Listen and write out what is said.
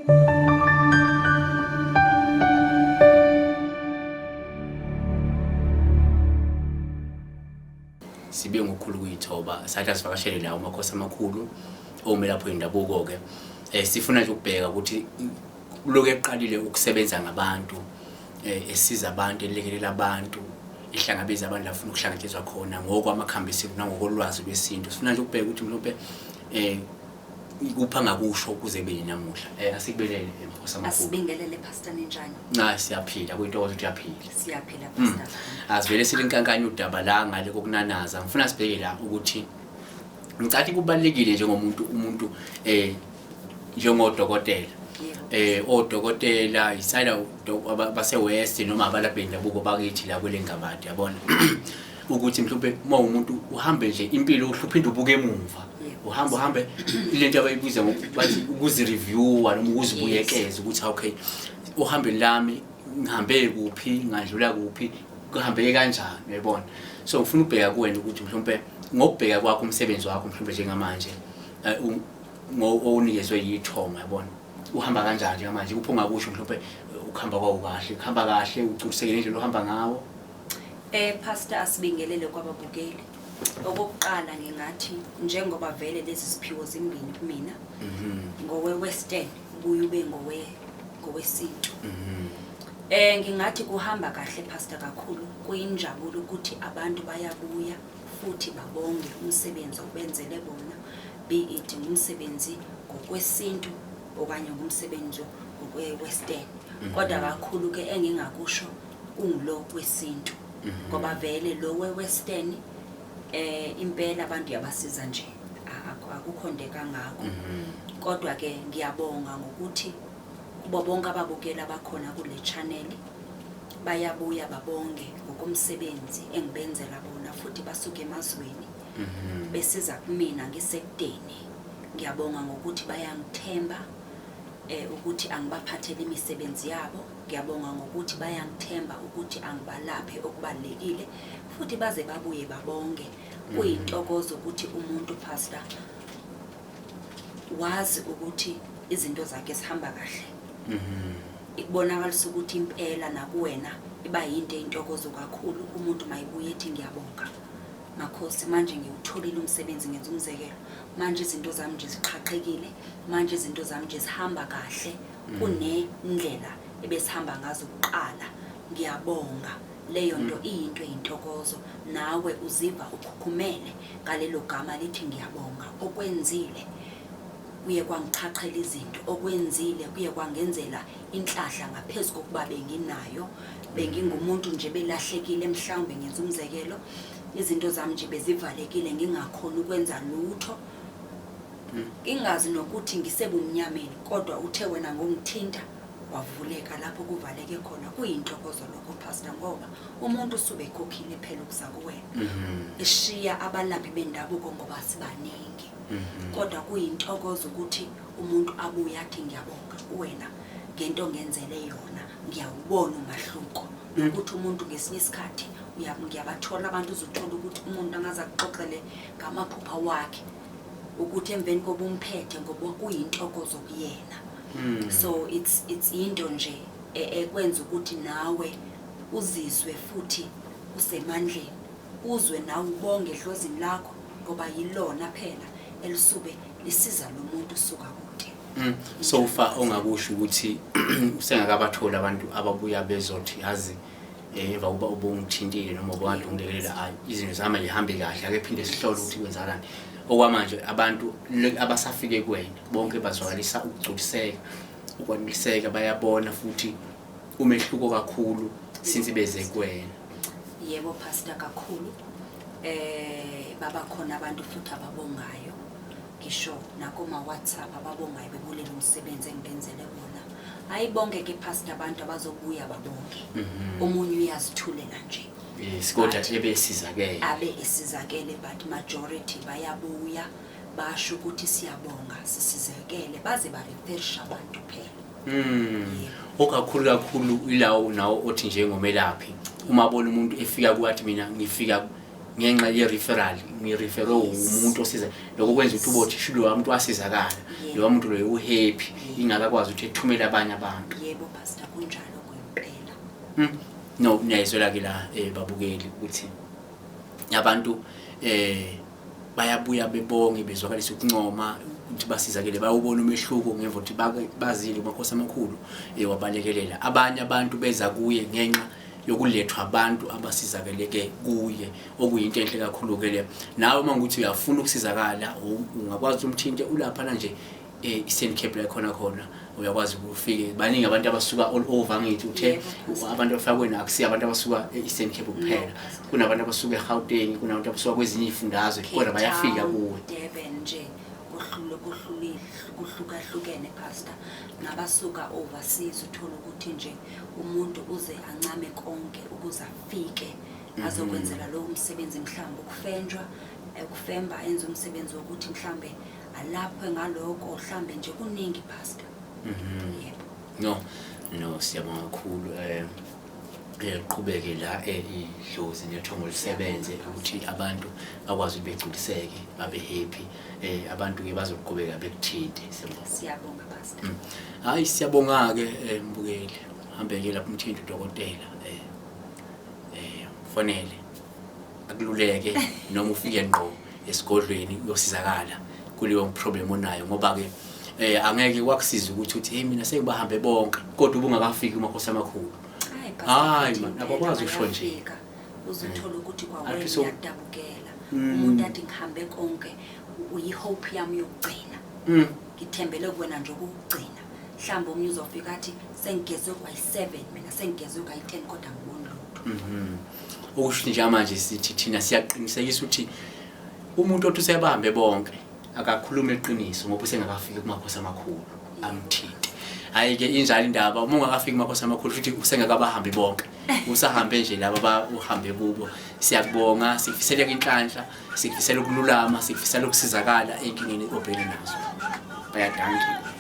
Sibe ngokukhulu kuyithoba sathi asivakashele la umakhosi amakhulu omelaphi wendabuko ke sifuna nje ukubheka ukuthi lokhu eqalile ukusebenza ngabantu esiza abantu, elekelela abantu, ehlangabeza abantu lafuna ukuhlangatshezwa khona ngokwamakhambi esintu nangokolwazi lwesintu. Sifuna nje ukubheka ukuthi mhlawumbe ikupha ngakusho kuze kube namuhla. Asikubelele Nkosi amakhulu. Asibingelele Pastor, ninjani? Cha, siyaphila, kuyintokozo ukuthi uyaphila. Siyaphila Pastor. Asivele silinkankanya udaba la ngale kokunanaza. Ngifuna sibheke la ukuthi ngicathi kubalekile njengomuntu umuntu njengodokotela. Odokotela isayila base West noma abalaphi bendabuko bakithi la kwelengabadi, yabona ukuthi mhlawumbe uma umuntu uhambe nje impilo uphinde ubuke emuva, uhambe uhambe lento abayibiza bathi ukuzireviewa noma ukuzibuyekeza ukuthi okay, uhambeni lami ngihambe kuphi, ngadlula kuphi, kuhambeke kanjani, uyayibona. So ngifuna ukubheka kuwena ukuthi mhlawumbe ngokubheka kwakho umsebenzi wakho mhlawumbe njengamanje owunikezwe yithongo, yabona, uhamba kanjani njengamanje, kuphi ongakusho mhlawumbe ukuhamba kwawo kahle, kuhamba kahle, ugculisekile indlela ohamba ngawo? Pastor, asibingelele kwababukeli. Okokuqala ngingathi njengoba vele lezi ziphiwo zimbini kumina, ngowe Western ubuye ube ngowesintu. Ngingathi kuhamba kahle Pastor kakhulu, kuyinjabulo ukuthi abantu bayabuya futhi babonge umsebenzi obenzele bona, be it ngumsebenzi ngokwesintu okanye ngumsebenzi ngokwe-Western. Kodwa kakhulu ke engingakusho kungulo wesintu, ngoba vele lo we-Western impela abantu yabasiza nje, akukho nto kangako. Kodwa ke ngiyabonga ngokuthi kubo bonke ababukeli abakhona kule channel bayabuya babonge ngokomsebenzi engibenzela bona, futhi basuke emazweni besiza kumina ngisekudeni. Ngiyabonga ngokuthi bayangithemba ukuthi angibaphathele imisebenzi yabo. Ngiyabonga ngokuthi bayangithemba ukuthi angibalaphe okubalulekile, futhi baze babuye babonge. Kuyintokozo ukuthi umuntu Pastor wazi ukuthi izinto zakhe zihamba kahle. Ikubonakalisa ukuthi impela nakuwena iba yinto eyintokozo kakhulu umuntu mayibuye ethi ngiyabonga Makhosi, manje ngiwutholile umsebenzi, ngenza umzekelo, manje izinto zami nje ziqhaqhekile, manje izinto zami nje zihamba kahle kunendlela ebesihamba ngazo kuqala, ngiyabonga. Leyo nto iyinto eyintokozo, nawe uziva ukhukhumele ngalelo gama lithi ngiyabonga. Okwenzile kuye kwangichachela izinto, okwenzile kuye kwangenzela inhlahla ngaphezu kokuba benginayo. Bengingumuntu nje belahlekile, mhlawumbe ngenza umzekelo, izinto zami nje bezivalekile, ngingakhoni ukwenza lutho, ngingazi nokuthi ngisebumnyameni, kodwa uthe wena ngongithinta wavuleka lapho kuvaleke khona. Kuyintokozo lokho Pastor, ngoba umuntu usube ekhokhile phela ukuza kuwena, eshiya abalaphi bendabuko ngoba sibaningi. Kodwa kuyintokozo ukuthi umuntu abuye athi ngiyabonga kuwena ngento ongenzele yona, ngiyawubona umahluko. Nokuthi umuntu ngesinye isikhathi ngiyabathola abantu, uzothola ukuthi umuntu angaze akuxoxele ngamaphupha wakhe ukuthi emveni koba umphethe, ngoba kuyintokozo kuyena. So it's into nje ekwenza ukuthi nawe uzizwe futhi usemandleni, uzwe nawe ubonge edlozini lakho, ngoba yilona phela elisuke lisiza lo muntu usuka kude. So far ongakusho ukuthi usengakabatholi abantu ababuya bezothi yazi emva kuba ubungithintile noma ubukade ungilekelela, hayi izinto zami ayihambi kahle, ake phinde sihlole ukuthi kwenzakalani. Okwamanje abantu abasafike kuwena bonke bazwakalisa ukugculiseka, ukwaneliseka, bayabona futhi umehluko kakhulu since beze kuwena. Yebo Pastor, kakhulu. Baba khona abantu futhi ababongayo, ngisho nakoma WhatsApp ababongayo bebulela umsebenzi engibenzele wona. Hayi bonke ke Pastor abantu abazobuya babonke, omunye uyazithulela nje. Yes, kodwa ebesizakele, abe esizakele, but majority bayabuya basho ukuthi siyabonga, sisizekele, baze bareferisha abantu phela. Okakhulu kakhulu ilawo nawo othi njengomelaphi uma bona umuntu efika kuwathi mina ngifika Ngenxa ye-referral, ngi-referwe umuntu osiza. Lokho kwenza ukuthi ubothi shu lowa muntu wasizakala, lowa muntu loyo u-happy, ingakakwazi ukuthi ethumele abanye abantu. Yebo pastor, kunjalo kwempela. No, niyayizwela-ke la babukeli ukuthi abantu bayabuya bebonge, bezwakalisa ukuncoma ukuthi basizakele, bayawubona umehluko ngemva kokuthi bazile kumakhosi amakhulu, wabalekelela. Abanye abantu beza kuye ngenxa yokulethwa abantu abasizakeleke kuye, okuyinto enhle kakhulu-ke le. Nawe uma ukuthi uyafuna ukusizakala, ungakwazi umthinte ulaphana nje Eastern Cape la khona khona, uyakwazi ukufike. Baningi abantu abasuka all over, ngithi uthe abantu abafakwe nakusiya abantu abasuka e-Eastern Cape kuphela. Kunabantu abasuka eGauteng, kunabantu abasuka kwezinye izifundazwe, kodwa bayafika kuwe. Durban nje, kuhlule kuhlulile, kuhlukahlukene pastor, nabasuka overseas. Uthola ukuthi nje umuntu uze ancame konke ukuze afike azokwenzela lowo msebenzi, mhlawumbe ukufenjwa, ukufemba, enze umsebenzi wokuthi mhlawumbe alaphwe ngaloko, mhlawumbe nje kuningi pastor. Yebo. No, siyabonga kakhulu. Qhubeke la, idlozi nethongo lisebenze ukuthi abantu bakwazi ukuthi begculiseke, babe happy. Abantu ke bazoqhubeka bekuthinte. Siyabonga. Siyabonga pastor. Hayi, siyabonga ke, mbukeli. Hambe ke lapho umthinto udokotela, fonele akululeke noma ufike ngqo esigodlweni uyosizakala kuleyo problem onayo, ngoba ke angeke kwakusiza ukuthi uthi, "Hey, mina sengibahambe bonke," kodwa ubungakafiki kumakhosi amakhulu. Hayi. Hayi, man, abakwazi ukusho nje. Uzothola ukuthi kwawena Athi uyadabukela. Umuntu athi, "Ngihambe konke, uyi-hope yami yokugcina. Ngithembele kuwena nje okugcina." Mhlawumbe omunye uzofika athi, "Sengigezwe kwayi-7 mina, sengigezwe kwayi-10, kodwa angiboni lutho." Okusho nje manje sithi thina siyaqinisekisa ukuthi umuntu othi usebambe bonke akakhuluma iqiniso, ngoba usengakafiki kumakhosi amakhulu amthinte. Hayi ke, injalo indaba. Uma ungakafiki kumakhosi amakhulu, futhi usengakabahambi bonke, usahambe nje laba uhambe kubo. Siyakubonga, sikufisela inhlanhla, sikufisela ukululama, sikufisela ukusizakala ey'nkingeni obhekene nazo. Bayadanki.